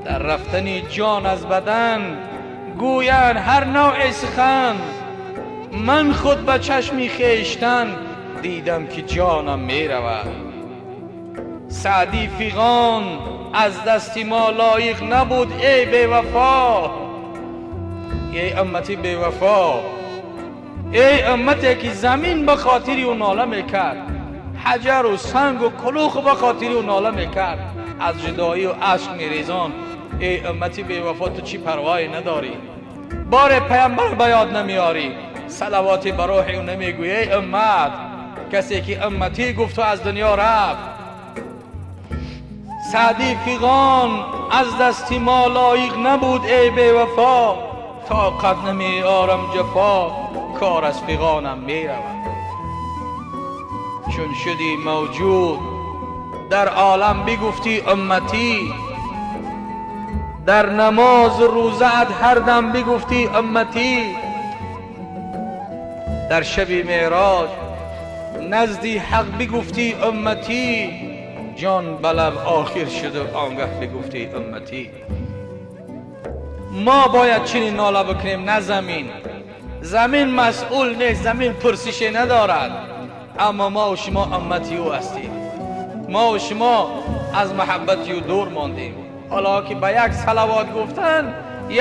Дар рафтани ҷон аз бадан гӯянд ҳар навъ сухан. Ман худ ба чашми хештан дидам ки ҷонам меравад. Саъдӣ фиғон аз дасти мо лоиқ набуд, эй бевафо, эй уммати бевафо, эй уммате ки замин ба хотири ӯ нола мекард, ҳаҷару сангу кулух ба хотири ӯ нола мекард, аз ҷудоӣ ва ашк мерезон. Эй уммати бевафо, ту чӣ парвое надорӣ? Боре паямбар ба ёд намеорӣ, салавоте ба рӯҳи ӯ намегӯӣ. Эй уммат, касе ки умматӣ гуфту аз дунё рафт. Саъдӣ фиғон аз дасти мо лоиқ набуд, эй бевафо, тоқат намеорам ҷафо, кор аз фиғонам меравад. Чун шудӣ мавҷуд дар олам бигуфтӣ умматӣ, дар намозу рӯзаат ҳар дам бигуфтӣ умматӣ. Дар шаби меъроҷ назди ҳақ бигуфтӣ умматӣ, ҷон ба лаб охир шуду он гаҳ бигуфтӣ умматӣ. Мо бояд чунин нола бикунем, на замин. Замин масъул нест, замин пурсише надорад, аммо мо ва шумо уммати ӯ ҳастем. Мо ва шумо аз муҳаббати ӯ дур мондем. Ҳоло ки ба як салавот гуфтан,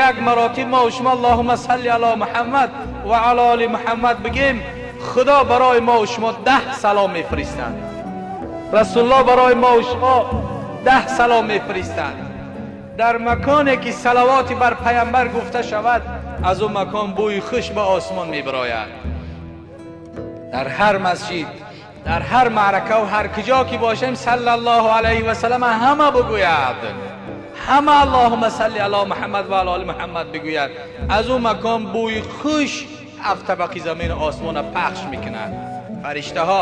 як маротиб мо ва шумо Аллоҳумма салли ало Муҳаммад ва ало оли Муҳаммад бигем, Худо барои мо ва шумо 10 салом мефиристад. Расулуллоҳ барои мо ва шумо 10 салом мефиристад. Дар маконе ки салавоте бар паямбар гуфта шавад, аз он макон бӯи хуш ба осмон мебарояд. Дар ҳар масҷид, дар ҳар маърака ва ҳар куҷо ки бошем, саллаллоҳу алайҳи васаллам ҳама бигӯяд, ҳама Аллоҳумма салли ало Муҳаммад ва ало оли Муҳаммад бигӯяд, аз он макон бӯи хуш ҳафт табақи замину осмонро пахш мекунад. Фариштаҳо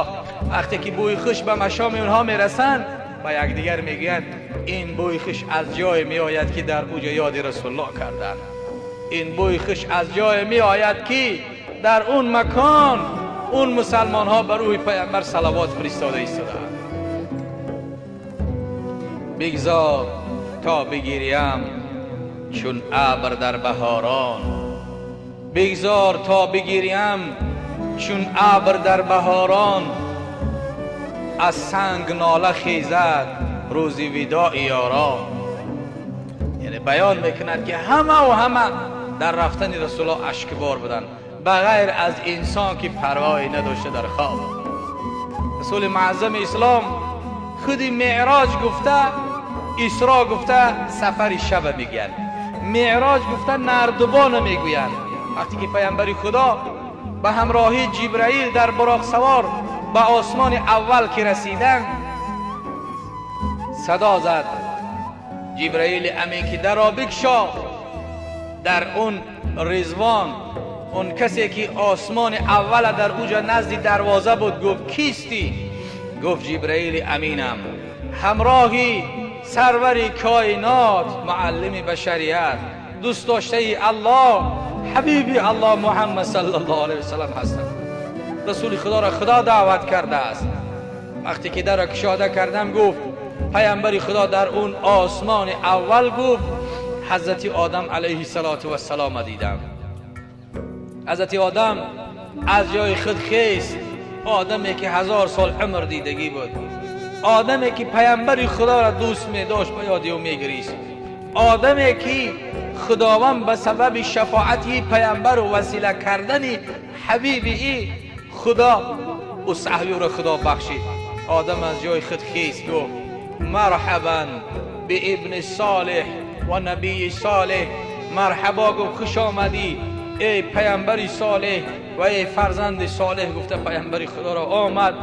вақте ки бӯи хуш ба машоми онҳо мерасанд, ба якдигар мегӯянд: ин бӯи хуш аз ҷое меояд ки дар ӯ ҷо ёди Расулуллоҳ карданд. Ин бӯи хуш аз ҷое меояд ки дар он макон он мусалмонҳо ба рӯҳи паямбар салавот фиристода истодаанд. Бигзор то бигирям чун абр дар баҳорон, бигзор то бигирям чун абр дар баҳорон, аз санг нола хезад рӯзи видои ёрон. Яъне баён мекунад ки ҳама ва ҳама дар рафтани Расулуллоҳ ашкбор буданд, ба ғайр аз инсон ки парвое надошта дар хоб. Расули муаззами ислом худи меъроҷ гуфта, Исро гуфта сафари шаба мегӯянд, меъроҷ гуфта нардубона мегӯянд. Вақте ки паямбари Худо ба ҳамроҳии Ҷибраил дар буроқсавор ба осмони аввал ки расиданд, садо зад Ҷибраили амин ки даро бикшо. Дар он Ризвон, он касе ки осмони аввала дар уҷа назди дарвоза буд, гуфт: кистӣ? Гуфт: Ҷибраили аминам, ҳамроҳи сарвари коинот, муаллими башарият, дӯстдоштаи Аллоҳ, ҳабиби Аллоҳ Муҳаммад саллаллоҳу алайҳи васаллам ҳастам. Расули Худоро Худо даъват кардааст. Вақте ки дарро кушода кардам, гуфт паямбари Худо, дар он осмони аввал, гуфт, ҳазрати Одам алайҳи салоту вассалома дидам. Ҳазрати Одам аз ҷои худ хест, одаме ки 1000 сол умр дидагӣ буд, одаме ки паямбари Худоро дӯст медошт, ба ёди ӯ мегирист, одаме ки Худованд ба сабаби шафоати паямбару васила кардани ҳабиби и Худо ӯ саҳви ӯро Худо бахшид. Одам аз ҷои худ хест, гуфт: марҳабан биибни Солеҳ ва набии Солеҳ. Марҳабо, гуфт, хуш омадӣ, эй паямбари солеҳ ва эй фарзанди солеҳ. Гуфта паямбари Худоро омад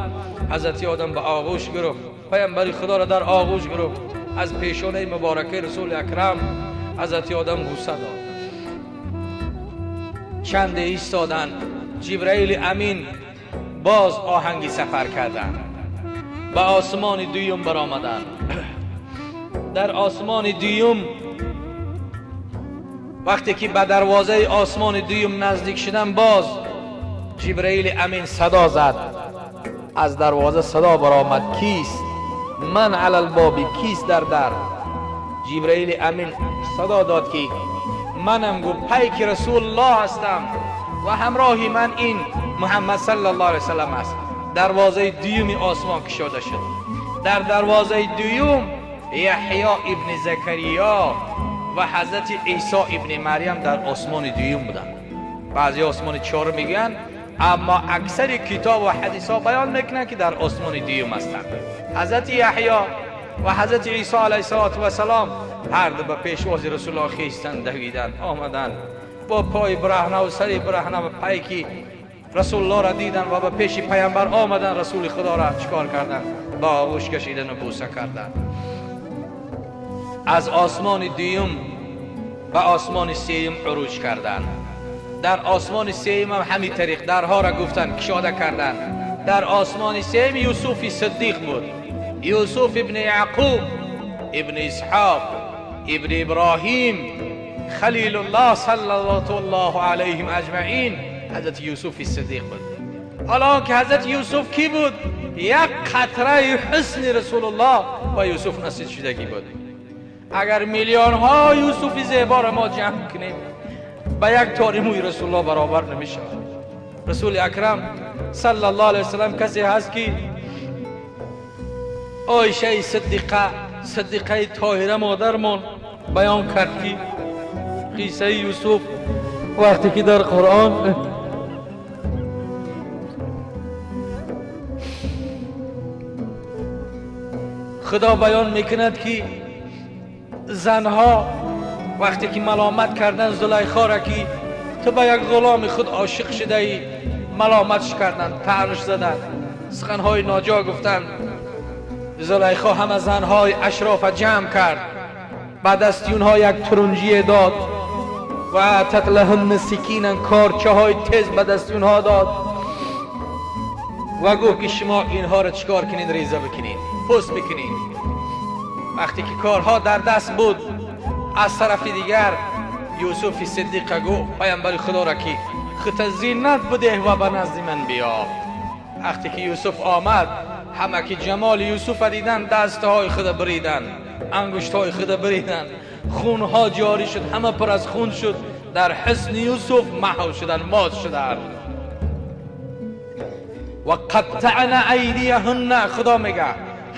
ҳазрати Одам ба оғӯш гирифт, паямбари Худоро дар оғӯш гирифт, аз пешонаи муборакаи Расули Акрам ҳазрати Одам бӯса дод. Чанде истоданд, Ҷибраили амин боз оҳанги сафар карданд, ба осмони дуюм баромаданд. Дар осмони дуюм вақте ки ба дарвозаи осмони дуюм наздик шудам, боз Ҷибраили амин садо зад. Аз дарвоза садо баромад: кист? Ман алалбоби, кист дар дар? جبرئیل امین صدا داد که منم، گفت پیک رسول الله هستم و همراهی من این محمد صلی الله علیه وسلم است. دروازه دوم آسمان کشاده شد. در دروازه دوم یحیی ابن زکریا و حضرت عیسی ابن مریم در آسمان دوم بودند. بعضی آسمان چهار میگن، اما اکثر کتاب و حدیث ها بیان میکنن که در آسمان دوم هستند. حضرت یحیی و حضرت عیسی علیه السلام هر دو به پیشواز رسول الله خیستند، دویدند، آمدند با پای برهنه و سر برهنه و پیکی رسول الله را دیدن و به پیش پیامبر آمدن. رسول خدا را چکار کردن؟ با آغوش کشیدن و بوسه کردن. از آسمان دوم به آسمان سیوم عروج کردن. در آسمان سیوم هم همین طریق درها را گفتن کشاده کردن. در آسمان سیوم یوسف صدیق بود، یوسف ابن یعقوب ابن اسحاق ابن ابراهیم خلیل الله صلی الله علیهم اجمعین، حضرت یوسف صدیق بود. حالا که حضرت یوسف کی بود؟ یک قطره حسن رسول الله و یوسف نصیب شدگی بود. اگر میلیون ها یوسف زیبا را ما جمع کنیم به یک تار موی رسول الله برابر نمیشه. رسول اکرم صلی الله علیه وسلم کسی هست که عایشه صدیقه، صدیقه طاهره مادرمان بیان کرد که قصه یوسف وقتی که در قرآن خدا بیان میکند که زنها وقتی که ملامت کردن زلیخا را که تو به یک غلام خود عاشق شده ای، ملامتش کردن، طعنش زدن، سخنهای ناجا گفتن. زلیخا همه زنهای اشراف جمع کرد، بعد از اونها یک ترنجی داد و تتلهن سکینن، کارچه های تیز به دست اونها داد و گفت که شما اینها را چیکار کنین؟ ریزه بکنین، پوست بکنین. وقتی که کارها در دست بود، از طرف دیگر یوسف صدیق گفت پیامبر خدا را که خود زینت بده و به نزد من بیا. وقتی که یوسف آمد، همه که جمال یوسف دیدن دستهای خود بریدن، انگشتهای خود بریدن، خونها جاری شد، همه پر از خون شد. در حسن یوسف محو شدن، مات شدن. و قطعن ایدیهن، خدا میگه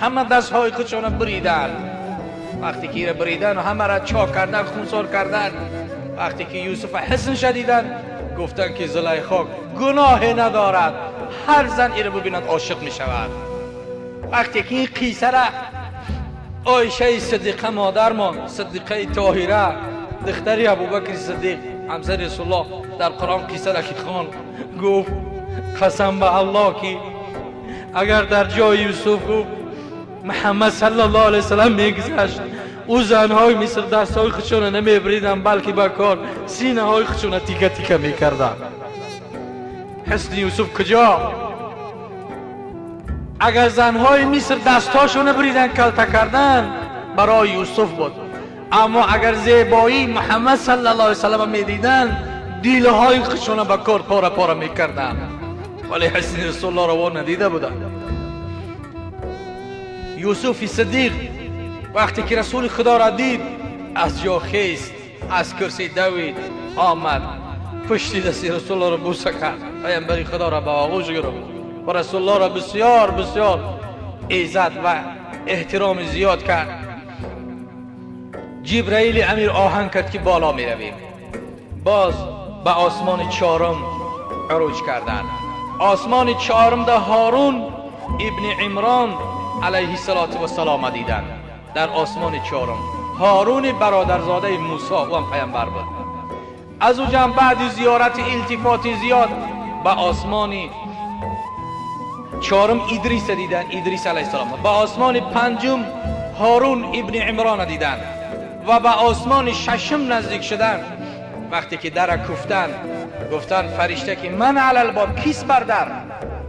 همه دستهای خودشون بریدن. وقتی که بریدن و همه را چاک کردن، خونسار کردن، وقتی که یوسف حسن شدیدن گفتن که زلیخا گناه ندارد، هر زن ایره ببیند عاشق می شود. وقتی که این قصه را عایشه صدیقه مادرمان، صدیقه طاهره، دختر ابوبکر صدیق همسر رسول الله، در قرآن قصه را که خواند گفت قسم به الله که اگر در جای یوسف گفت محمد صلی الله علیه وسلم میگذشت، او زنهای مصر دستهای خودشون نمیبریدن، بلکه با کار سینه های خودشون تیکه تیکه میکردن. حسن یوسف کجا؟ اگر زنهای مصر دستهاشون بریدن کلته کردن برای یوسف بود، اما اگر زیبایی محمد صلی الله علیه وسلم میدیدن دیلهای خودشون با کار پاره پاره میکردن. ولی حسن رسول الله رو ندیده بودن. یوسف صدیق وقتی که رسول خدا را دید از جا خیست، از کرسی دوید آمد پشت دست رسول الله را بوسه کرد، پیامبر خدا را به آغوش گرفت و رسول الله را بسیار بسیار عزت و احترام زیاد کرد. جبرئیل امیر آهنگ کرد که بالا می رویم. باز به آسمان چهارم عروج کردند. آسمان چهارم در هارون ابن عمران علیه السلام دیدند. در آسمان چهارم هارون برادرزاده موسی، او هم پیامبر بود. از او جنب بعد زیارت التفات زیاد به آسمان چهارم ادریس دیدن، ادریس علیه السلام. به آسمان پنجم هارون ابن عمران دیدن و به آسمان ششم نزدیک شدن. وقتی که در کوفتن گفتن فرشته که من علی الباب، کیست بر در؟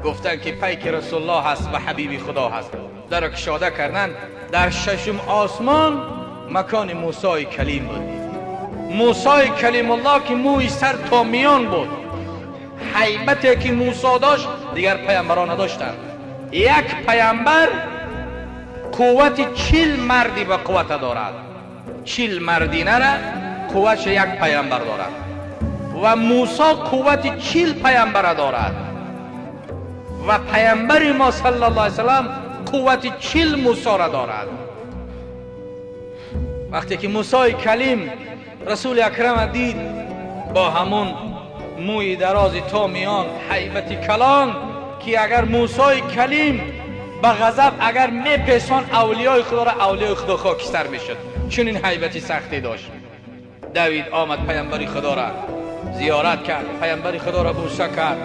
گفتن که پیک رسول الله هست و حبیبی خدا هست. در کشاده کردن. در ششم آسمان مکان موسی کلیم بود. موسی کلیم الله که موی سر تا میان بود، هیبتی که موسی داشت دیگر پیامبران نداشتند. یک پیامبر قوت 40 مردی به قوت دارد. 40 мардина را قوت یک پیامبر دارد و موسی قوت 40 پیامبر دارد و پیامبر ما صلی الله علیه وسلم قوت 40 موسی را دارد. وقتی که موسی کلیم رسول اکرم دید با همون موی دراز تا میان، هیبت کلان، که اگر موسی کلیم به غضب اگر میپیسان اولیای خدا را، اولیای خدا خاکستر میشد، چون این هیبت سختی داشت. دوید آمد پیامبر خدا را زیارت کرد، پیامبر خدا را بوسه کرد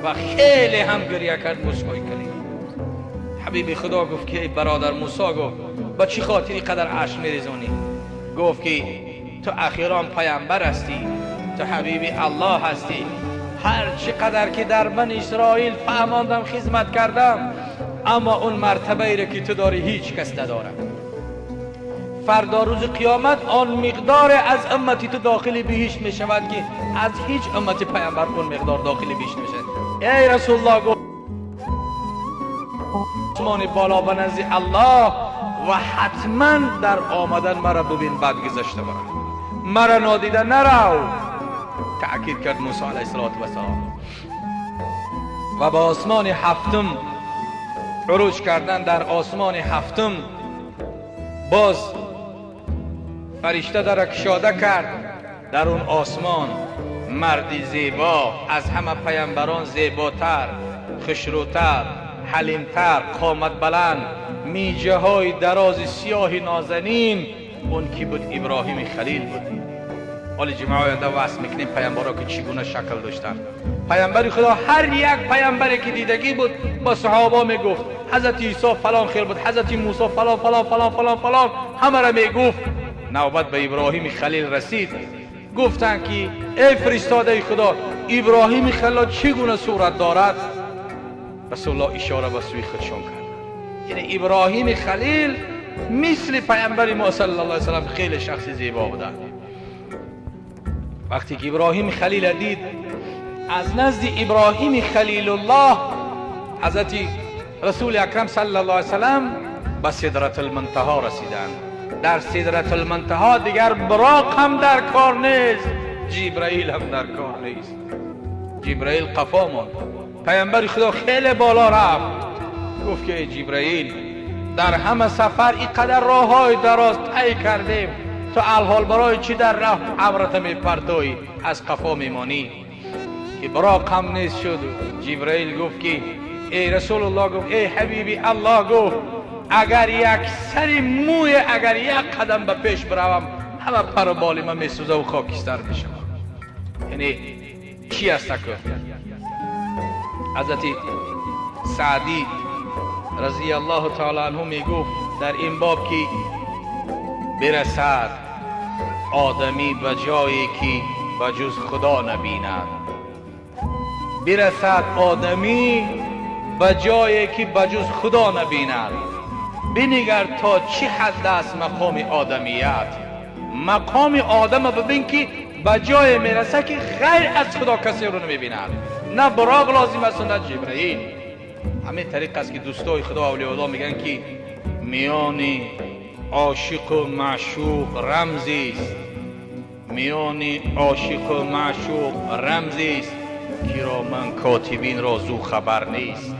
و خیلی هم گریه کرد موسی کلیم. حبیب خدا گفت که ای برادر موسی، گفت با چی خاطری قدر اشک میریزانی؟ گفت که تو اخیرا پیامبر هستی، تو حبیب الله هستی، هر چی قدر که در من اسرائیل فهماندم خدمت کردم، اما اون مرتبه ای را که تو داری هیچ کس نداره. فردا روز قیامت آن مقدار از امتی تو داخل بهشت می شود که از هیچ امتی پیامبر اون مقدار داخل بهشت نمیشود. ای رسول الله، گفت آسمان بالا به نزد الله و حتما در آمدن مرا ببین، بعد گذشته برا مرا نادیده نرو. تأکید کرد موسی علیه السلام و به آسمان هفتم عروج کردن. در آسمان هفتم باز فرشته در کشاده کرد. در اون آسمان مردی زیبا، از همه پیامبران زیباتر، خوشروتر، حلیمتر، قامت بلند، میجه های دراز سیاه نازنین، اون کی بود؟ ابراهیم خلیل بود. حالا جمعه آینده وصل میکنیم پیامبرا که چگونه شکل داشتن. پیامبر خدا هر یک پیامبری که دیدگی بود با صحابه میگفت حضرت عیسی فلان خیر بود، حضرت موسی فلان فلان فلان فلان فلان، همه را میگفت. نوبت به ابراهیم خلیل رسید، گفتند که ای فرستاده خدا، ابراهیم خلیل چگونه صورت دارد؟ رسول الله اشاره به سوی خودشون کرد. یعنی ابراهیم خلیل مثل پیامبر ما صلی الله علیه و سلم خیلی شخص زیبا بوده. وقتی که ابراهیم خلیل دید، از نزد ابراهیم خلیل الله حضرت رسول اکرم صلی الله علیه و سلم به سدرة المنتها رسیدند. در سدرة المنتها دیگر براق هم در کار نیست، جبرائیل هم در کار نیست. جبرائیل قفا ماند. پیامبر خدا خیلی بالا رفت، گفت که ای جبرائیل، در همه سفر اینقدر راه های دراز طی کردیم، تو الحال برای چی در راه عبرت میپرتوی، از قفا میمانی؟ که براق هم نیست شد. جبرائیل گفت که ای رسول الله، گفت ای حبیبی الله، گفت اگر یک سر موی، اگر یک قدم به پیش بروم، همه پر و بال من میسوزه و خاکستر میشم. یعنی چی است که حضرت سعدی رضی الله تعالی عنه میگفت در این باب که برسد آدمی به جایی که به جز خدا نبیند، برسد آدمی به جایی که به جز خدا نبیند. بنگر تا چه حد است مقام آدمیت، مقام آدم ببین که به جای میرسه که غیر از خدا کسی رو نمیبیند، نه براق لازم است و نه جبرئیل. همین طریق است که دوستای خدا و اولیاء الله میگن که میان عاشق و معشوق رمزی است، میان عاشق و معشوق رمزی است که را من کاتبین را زو خبر نیست.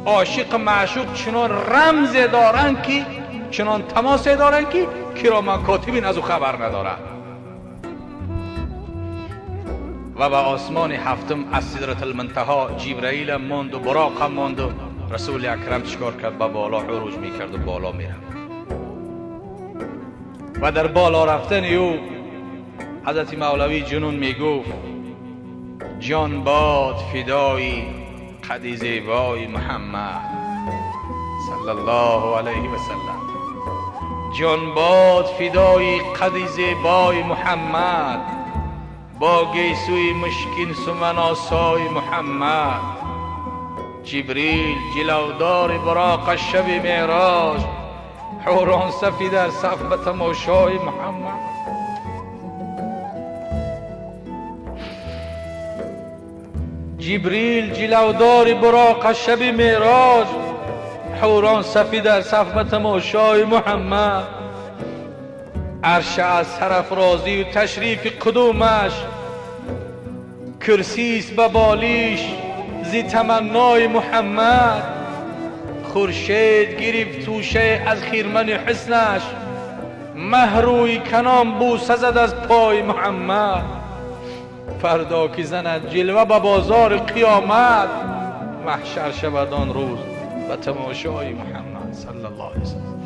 عاشق و معشوق چنان رمز دارند که چنان تماس دارند که کرامن کاتبین از او خبر ندارند. و به آسمان هفتم از سدرة المنتها جبرائیل ماند و براق هم ماند و رسول اکرم چیکار کرد؟ به بالا عروج میکرد و بالا میرفت. و در بالا رفتن او حضرت مولوی جنون میگفت جان باد فدای قد زیبای محمد صلی الله علیه و سلم، جان باد فدای قد زیبای محمد، با گیسوی مشکین سمناسای محمد، جبریل جلودار براق شب معراج، حوران صفی در صف به تماشای محمد. جبریل جلودار براق شب معراج، حوران صفی در صف به تماشای محمد. Арш аз сарафрозию ташрифи қудумаш, курсист ба болиш зи таманнои Муҳаммад. Хуршед гирифт тӯше аз хирмани ҳуснаш, маҳ рӯи канон бӯса зад аз пои Муҳаммад. Фардо ки занад ҷилва ба бозори қиёмат, маҳшар шавад он рӯз ба тамошои Муҳаммад саллаллоҳу алайҳи васаллам.